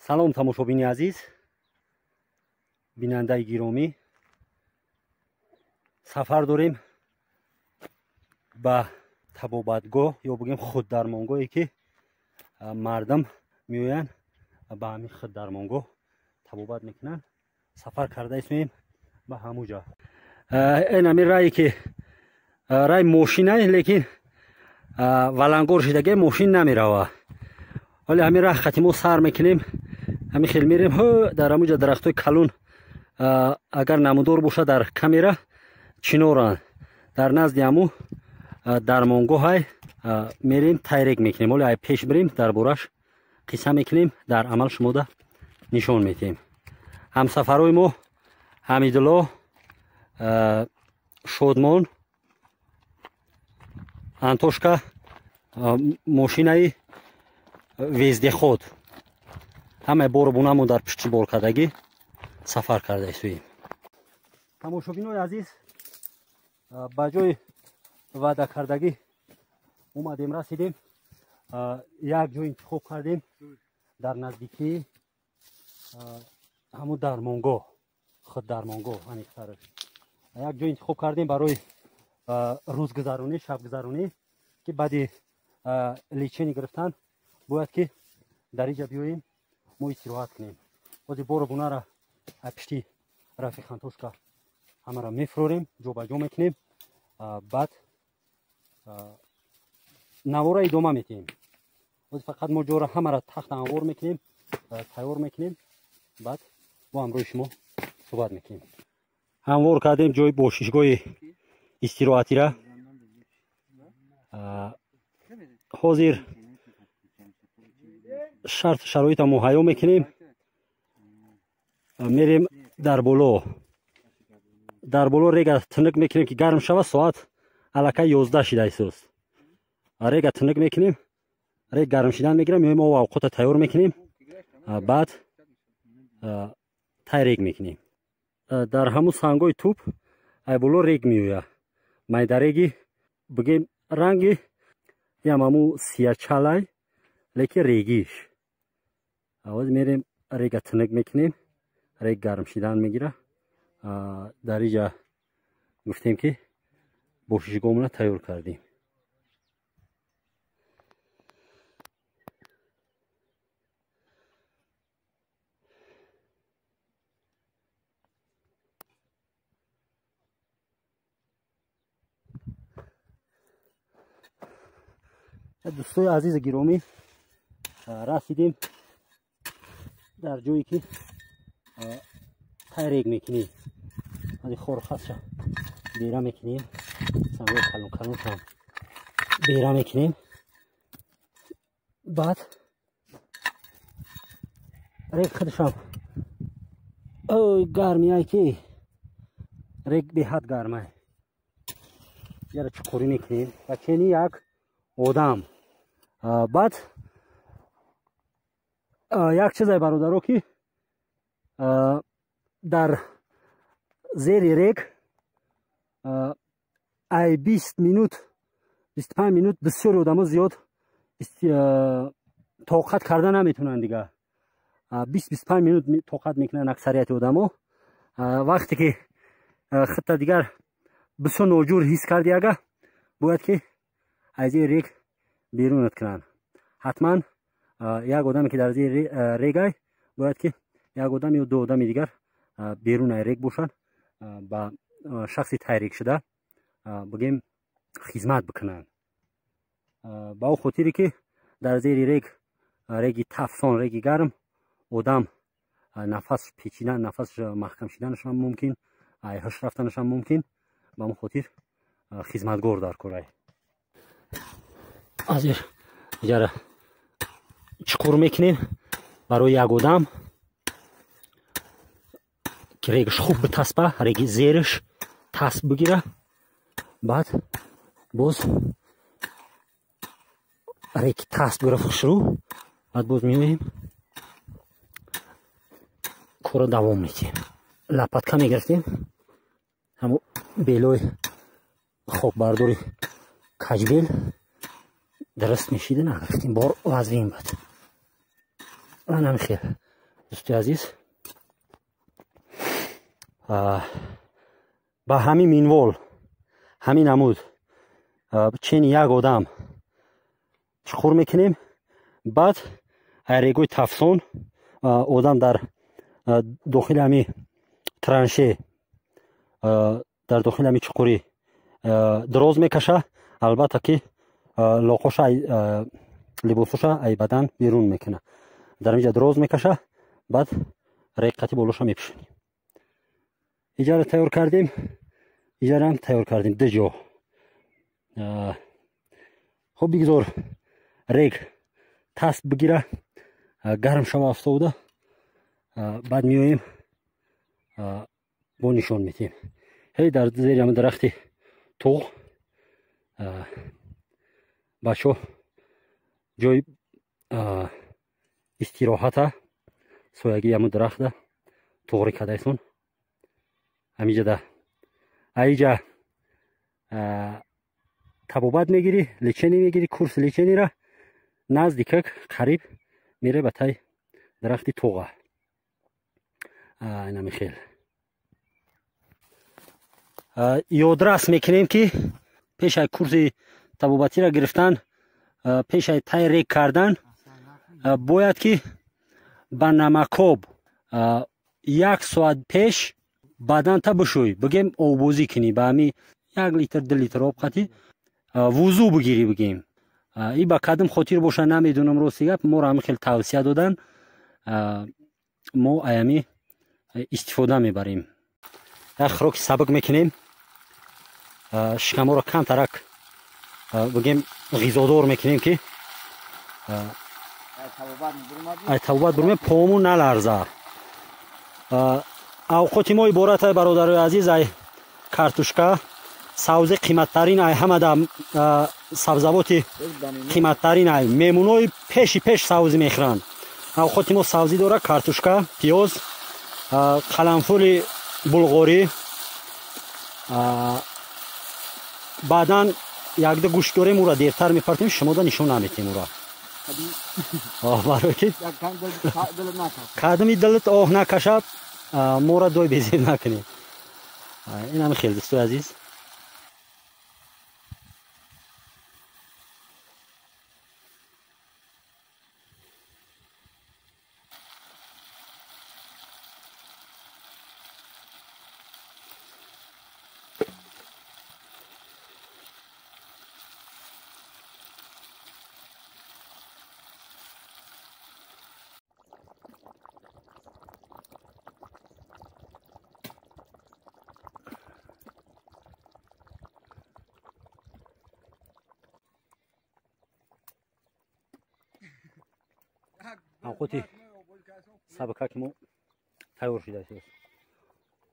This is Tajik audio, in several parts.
Салом, тамошобини азиз, бинандаи гиромӣ. Сафар дорем ба табобатгоҳ ё бигем худдармонгоҳе, ки мардум меоянд, ба ҳамин худдармонгоҳ табобат мекунанд. Сафар карда истем ба ҳамуҷа. Ин ҳамин рае ки рай мошинай, лекин валангор шидаге, мошин намерава. Ҳоли ҳамин раҳ қати мо сар мекунем, ҳамин хел мерем. Дар ҳамуҷа дарахтҳои калон, агар намудор бошад дар камера, чиноранд. Дар назди ҳаму дармонгоҳай мерем, тайрек мекунем. Ҳоли ай пеш бирем, дар бораш қисса мекунем, дар амал шумода нишон медиҳем. Ҳамсафарои мо Ҳамидулло, Шодмон, Антошка, мошинаи вездеход, ҳамаи бору бунамо дар пушти бор кардагӣ сафар карда истоем. Тамошобинои азиз, ба ҷои ваъдакардагӣ омадем, расидем. Як ҷой интихоб кардем дар наздикии ҳамун дармонгоҳ, худдармонгоҳ аниқтараш. Як ҷой интихоб кардем барои рӯзгузаронӣ, шабгузаронӣ, ки баъди лечение гирифтан бояд ки дар инҷа биёем, мо истироҳат кунем. Ҳозир бору бунара пишти рафиқ Антошка ҳамаро мефурорем, ҷобаҷо мекунем, баъд навора идома медиҳем. Ҳозир фақат мо ҷора ҳамаро тахта ҳамвор мекунем, тайёр мекунем, баъд бо ҳамроҳи шумо суҳбат мекунем. Ҳамвор кардем ҷои бошишгоҳи истироҳатира. Ҳозир шарт шароита муҳайё мекунем, мерем дар боло. Дар боло рега тунук мекунем, ки гарм шава. Соат аллакай 11 шида истост. Рега тунук мекунем, рег гарм шидан мегирам, меоем, об авқота тайёр мекунем, баъд тай рег мекунем. Дар ҳамун сангои туп ай боло рег меояд. Майдареги бигем, ранги ям ҳаму сиячалай, лекин региш. Ҳозир мерем, рега тунук мекунем, рег гарм шидан мегира. Дар инҷа гуфтем, ки бошишгоҳмона тайёр кардем. Дӯстои азизу гиромӣ, расидем дар ҷое ки тайрег мекунем. Ҳозир хорхасша бера мекунем, сангои калон калоншам бера мекунем, баъд рег худшам ой гармияй, ки рег беҳад гармай. Яра чуқурӣ мекунем ва чени як одам. Баъд як чизай, бародаро, ки дар зери рег ай 20 минут, 25 минут бисёри одамо зиёд тоқат карда наметавонанд дига. 20-25 минут тоқат мекунанд аксарияти одамо. Вақте ки худта дигар бисёр ноҷур ҳис карди, ага бояд ки аз зери рег берунат кунанд. Ҳатман як одаме ки дар зери регай, бояд ки як одам ё ду одами дигар берун ай рег бошанд, ба шахси тайрек шуда бигем хизмат бикунанд. Ба он хотире ки дар зери рег, реги тафсон, реги гарм, одам нафас печидан, нафас маҳкам шиданашам мумкин, ай ҳуш рафтанашам мумкин. Ба он хотир хизматгор дар корай. Ҳозир иҷара чуқур мекунем барои як одам, ки регаш хуб битаспа, реги зериш тасб бигира. Баъд боз реги тасб гирифт хушрӯ, баъд боз меоем, корро давом медиҳем. Лопатка мегирифтем, ҳамун белои хокбардори каҷбел дуруст мешида, нагирифтем, бор вазвин буд. Анам хел. Дӯсти азиз, ба ҳамин минвол, ҳамин намуд чени як одам чуқур мекунем. Баъд регои тафсон одам дар дохили ҳами транше, дар дохили ҳами чуқурӣ дроз мекаша. Албатта ки лоқоша, либосоша ай бадан берун мекуна, дар инҷа дроз мекаша, баъд реққати болоша мепӯшонем. Иҷара тайёр кардем, иҷарам тайёр кардем ду ҷо. Хуб, бигзор рег тасб бигира, гарм шава афтода, баъд меоем, бо нишон метиҳем. Ҳей, дар зери ҳама дарахти туғ бачо ҷои истироҳата, соягии ҳамун дарахта туғри кардайсон. Ҳамиҷада аиҷа табобат мегирӣ, лечение мегирӣ, курси лечениера наздикак қариб мере ба тай дарахти туға. Инами хел ёдрас мекунем, ки пешай курси табобатиро гирифтан, пешай тай рег кардан бояд ки ба намакоб як соат пеш баданта бишӯй, бигем оббозӣ кунӣ, ба ҳами 1 литр 2 литр об қатӣ вузӯ бигирӣ, бигем. И ба кадом хотир боша намедонам, рости гап, моро ҳами хел тавсия додан, мо аями истифода мебарем. Як хӯроки сабук мекунем, шикаморо камтарак бигем ғизодор мекунем, ки ай табобат бурмем, помун наларза. Авқоти мо иборат ай, бародарои азиз, ай картушка, савзи қиматтарин, ай ҳамада сабзавоти қиматтарин, ай мемунои пеши пеш савзӣ мехӯранд. Авқоти мо савзӣ дора, картушка, пиёз, қаламфули булғорӣ, баъдан якда гӯшт дорем, ура дертар мепартем, шумода нишон наметем ура, барое ки кадами дилат оҳ накашад, мора дой безеб накунем. Ин ҳами хел, дӯстои азиз. Авқоти сабака ки мо тайёр шудааст.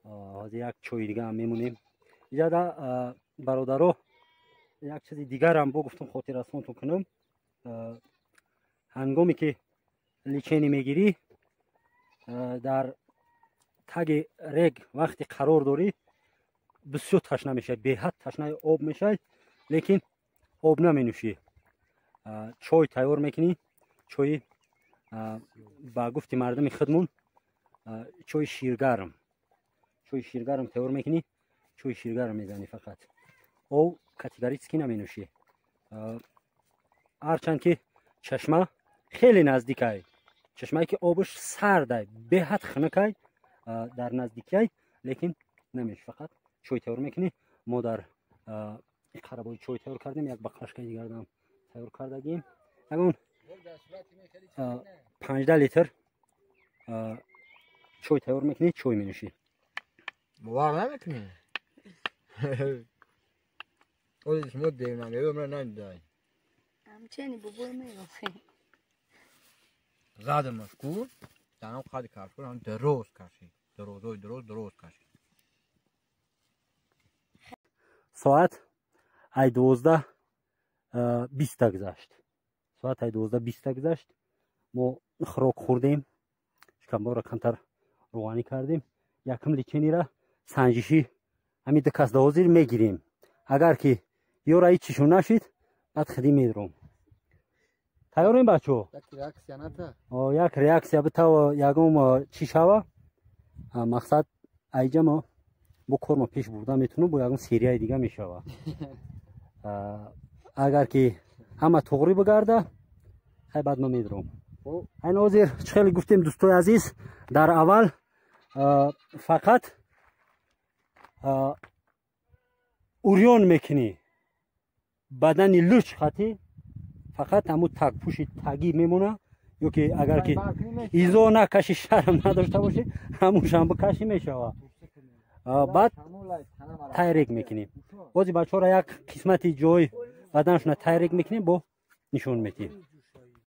Ҳозир як чойи дигаам мемонем. Иҷада бародаро, як чизи дигарам бо гуфтум, хотиррасонтон кунам. Ҳангоме ки лечение мегирӣ, дар таги рег вақте қарор дорӣ, бисёр ташна мешавад, беҳад ташнаи об мешавад, лекин об наменӯшӣ. Чой тайёр мекунӣ, чои ба гуфти мардуми худмон чои ширгарм, чои ширгарм тайёр мекунӣ, чои ширгарм мезанӣ, фақат об категорически наменӯшӣ. Ҳарчанд ки чашма хеле наздикай, чашмае ки обаш сардай, беҳад хунукай, дар наздикиай, лекин наменӯшӣ, фақат чой тайёр мекунӣ. Мо дар қарабои чой тайёр кардем, як баклашкаи дигарам тайёр кардагим, ягон 15 литр чой тайёр мекунӣ, чой менӯшӣ. Бовар намекунӣ? Оли шумо девнамева надидай. Амчени бобой меёфӣ. Задамаш ку, данам қади кашкур, ҳам дароз кашид. Дарозои дароз дароз кашид. Соат ай 12:20 гузашт. Соат ай 12:20 гузашт. Мо хӯрок хӯрдем, шикамборо камтар рӯғанӣ кардем. Якум лечениера санҷишӣ ҳамин ду кас ҳозир мегирем. Агар ки ёра ҳечишон нашид, баъд хиди медром. Тайёрем, бачаҳо? Як реаксия битав, ягон чӣ шава. Мақсад, айҷа мо бо кормо пеш бурда метунем, бо ягон серияи дига мешава. Агар ки ҳама туғрӣ бигарда, хай, баъд ма медурам. Айн ҳозир чӣ хеле гуфтем, дӯстои азиз, дар аввал фақат урён мекунӣ, бадани луч хати, фақат ҳамун тагпӯши тагӣ мемона, ё ки агар ки изо накаши, шарм надошта бошӣ, ҳамушам бикашӣ мешава. Баъд тайрек мекунем. Бози бачаҳоро як қисмати ҷой баданшона тайрек мекунем, бо нишон метиҳем.